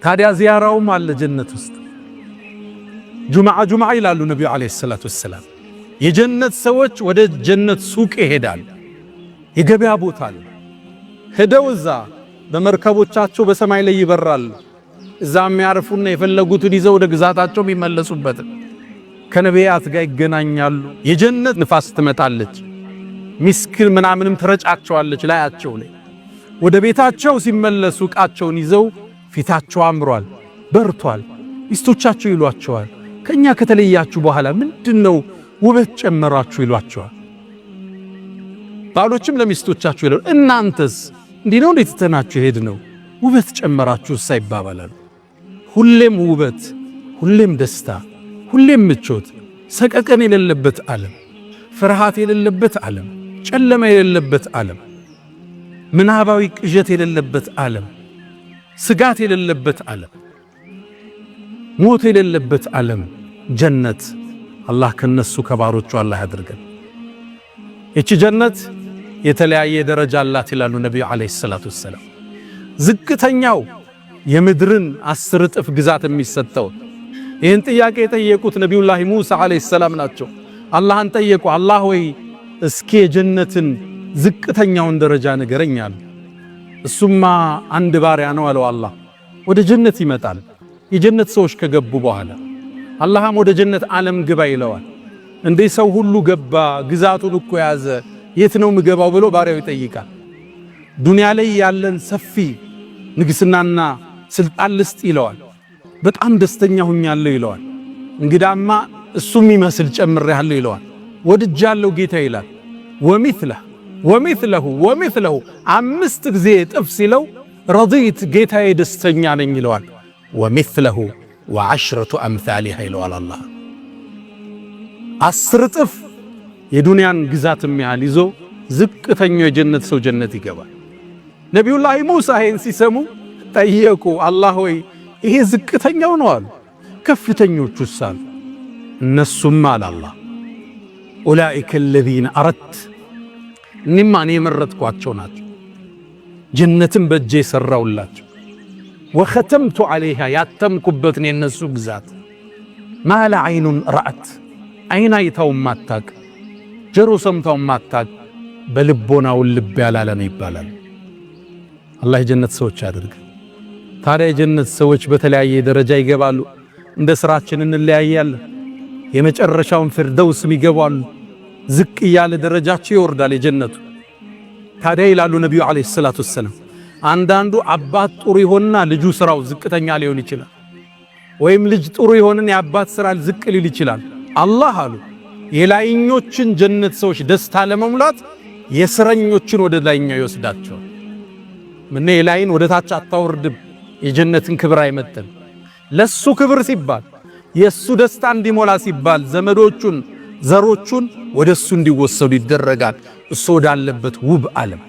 ታዲያ ዚያራውም አለ ጀነት ውስጥ። ጁምዓ ጁምዓ ይላሉ ነቢዩ عليه الصلاة والسلام። የጀነት ሰዎች ወደ ጀነት ሱቅ ይሄዳሉ። የገበያ ቦታ አለ። ሄደው እዛ በመርከቦቻቸው በሰማይ ላይ ይበራሉ። እዛ የሚያርፉና የፈለጉትን ይዘው ወደ ግዛታቸው የሚመለሱበት፣ ከነቢያት ጋር ይገናኛሉ። የጀነት ንፋስ ትመጣለች፣ ሚስክን ምናምንም ትረጫቸዋለች ላያቸው ላይ። ወደ ቤታቸው ሲመለሱ ዕቃቸውን ይዘው ፊታቸው አምሯል፣ በርቷል። ሚስቶቻቸው ይሏቸዋል፣ ከኛ ከተለያችሁ በኋላ ምንድነው ውበት ጨመራችሁ ይሏቸዋል። ባሎችም ለሚስቶቻቸው ይላሉ፣ እናንተስ እንዲህ ነው እንዴት ትተናችሁ ሄድ ነው ውበት ጨመራችሁ እሳ ይባባላሉ። ሁሌም ውበት፣ ሁሌም ደስታ፣ ሁሌም ምቾት፣ ሰቀቀን የሌለበት ዓለም፣ ፍርሃት የሌለበት ዓለም፣ ጨለማ የሌለበት ዓለም፣ ምናባዊ ቅዠት የሌለበት ዓለም፣ ስጋት የሌለበት ዓለም፣ ሞት የሌለበት ዓለም ጀነት። አላህ ከነሱ ከባሮቹ አላህ ያድርገን። ይቺ ጀነት የተለያየ ደረጃ አላት ይላሉ ነቢዩ عليه الصلاة والسلام። ዝቅተኛው የምድርን 10 እጥፍ ግዛት የሚሰጠው። ይህን ጥያቄ የጠየቁት ነቢዩላህ ሙሳ عليه السلام ናቸው። አላህን ጠየቁ። አላህ ወይ እስኪ የጀነትን ዝቅተኛውን ደረጃ ንገረኝ አሉ። እሱማ አንድ ባሪያ ነው አለው አላህ። ወደ ጀነት ይመጣል። የጀነት ሰዎች ከገቡ በኋላ አላህም ወደ ጀነት ዓለም ግባ ይለዋል። እንዴ ሰው ሁሉ ገባ፣ ግዛቱን እኮ ያዘ፣ የት ነው ምገባው ብሎ ባሪያው ይጠይቃል። ዱንያ ላይ ያለን ሰፊ ንግስናና ስልጣን ልስጥ ይለዋል። በጣም ደስተኛ ሁኛለሁ ይለዋል። እንግዳማ እሱ የሚመስል ጨምሬያለሁ ይለዋል። ወድጃለሁ ጌታ ይላል። ومثله ومثله ومثله አምስት ጊዜ እጥፍ ሲለው رضيت ጌታዬ ደስተኛ ነኝ ይለዋል። ومثله وعشرة أمثالها ይለዋል አላህ። 10 እጥፍ የዱንያን ግዛት የሚያህል ይዞ ዝቅተኛው የጀነት ሰው ጀነት ይገባል። ነቢዩላህ ሙሳ ይሄን ሲሰሙ ጠየቁ። አላህ ሆይ ይሄ ዝቅተኛው ነው አሉ። ከፍተኞቹስ አሉ። እነሱም አለ አላህ أولئك الذين أردت እኔማ እኔ የመረጥኳቸው ናቸው። ጀነትን በእጄ የሠራውላቸው وختمت عليها ያተምኩበትን የነሱ ግዛት ما لا عين رأت አይን አይታው ማታቅ፣ ጆሮ ሰምታው ማታቅ፣ በልቦናው ልብ ያላለ ነው ይባላል። አላህ የጀነት ሰዎች ያድርግ። ታዲያ የጀነት ሰዎች በተለያየ ደረጃ ይገባሉ። እንደ ስራችን እንለያያለን። የመጨረሻውን ፊርደውስም ይገባሉ። ዝቅ እያለ ደረጃቸው ይወርዳል የጀነቱ። ታዲያ ይላሉ ነቢዩ عليه الصلاة والسلام አንዳንዱ አባት ጥሩ ይሆንና ልጁ ስራው ዝቅተኛ ሊሆን ይችላል። ወይም ልጅ ጥሩ ይሆንና የአባት ስራ ዝቅ ሊል ይችላል። አላህ አሉ የላይኞችን ጀነት ሰዎች ደስታ ለመሙላት የስረኞችን ወደ ላይኛው ይወስዳቸዋል። ምን የላይን ወደ ታች አታወርድም፣ የጀነትን ክብር አይመጥን። ለሱ ክብር ሲባል የሱ ደስታ እንዲሞላ ሲባል ዘመዶቹን ዘሮቹን ወደ እሱ እንዲወሰዱ ይደረጋል። እሱ ወዳለበት ውብ ዓለም።